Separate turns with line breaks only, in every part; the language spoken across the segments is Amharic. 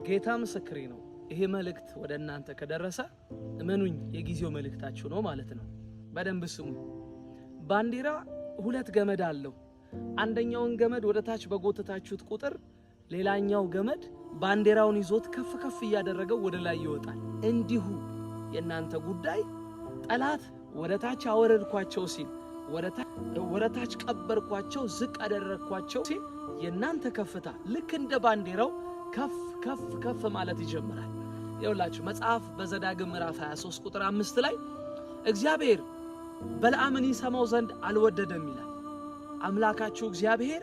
ጌታ ምስክሬ ነው። ይሄ መልእክት ወደ እናንተ ከደረሰ እመኑኝ የጊዜው መልእክታችሁ ነው ማለት ነው። በደንብ ስሙኝ። ባንዲራ ሁለት ገመድ አለው። አንደኛውን ገመድ ወደ ታች በጎተታችሁት ቁጥር ሌላኛው ገመድ ባንዲራውን ይዞት ከፍ ከፍ እያደረገው ወደ ላይ ይወጣል። እንዲሁ የእናንተ ጉዳይ ጠላት ወደ ታች አወረድኳቸው ሲል፣ ወደ ታች ቀበርኳቸው፣ ዝቅ አደረግኳቸው ሲል የእናንተ ከፍታ ልክ እንደ ባንዲራው ከፍ ከፍ ከፍ ማለት ይጀምራል። ይኸውላችሁ መጽሐፍ በዘዳግም ምዕራፍ 23 ቁጥር 5 ላይ እግዚአብሔር በለዓምን ይሰማው ዘንድ አልወደደም ይላል። አምላካችሁ እግዚአብሔር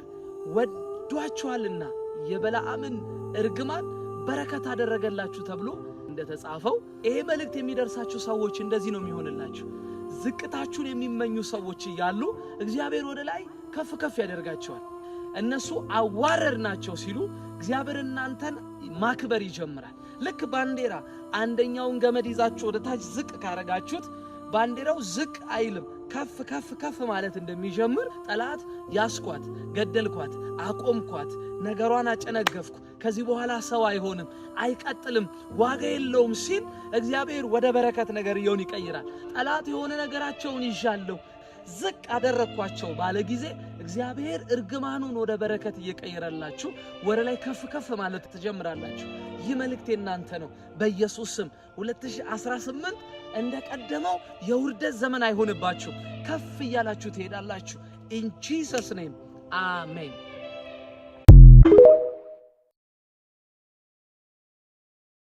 ወዷችኋልና የበለዓምን እርግማን በረከት አደረገላችሁ ተብሎ እንደተጻፈው ይሄ መልእክት የሚደርሳችሁ ሰዎች እንደዚህ ነው የሚሆንላችሁ። ዝቅታችሁን የሚመኙ ሰዎች እያሉ እግዚአብሔር ወደ ላይ ከፍ ከፍ ያደርጋቸዋል። እነሱ አዋረድናቸው ሲሉ እግዚአብሔር እናንተን ማክበር ይጀምራል። ልክ ባንዲራ አንደኛውን ገመድ ይዛችሁ ወደ ታች ዝቅ ካረጋችሁት ባንዲራው ዝቅ አይልም፣ ከፍ ከፍ ከፍ ማለት እንደሚጀምር ጠላት ያስኳት፣ ገደልኳት፣ አቆምኳት፣ ነገሯን አጨነገፍኩ፣ ከዚህ በኋላ ሰው አይሆንም፣ አይቀጥልም፣ ዋጋ የለውም ሲል እግዚአብሔር ወደ በረከት ነገርየውን ይቀይራል። ጠላት የሆነ ነገራቸውን ይዣለሁ፣ ዝቅ አደረግኳቸው ባለ ጊዜ እግዚአብሔር እርግማኑን ወደ በረከት እየቀየረላችሁ ወደ ላይ ከፍ ከፍ ማለት ትጀምራላችሁ። ይህ መልእክት የእናንተ ነው። በኢየሱስ ስም 2018 እንደቀደመው የውርደት ዘመን አይሆንባችሁ። ከፍ እያላችሁ ትሄዳላችሁ። In Jesus' name, አሜን።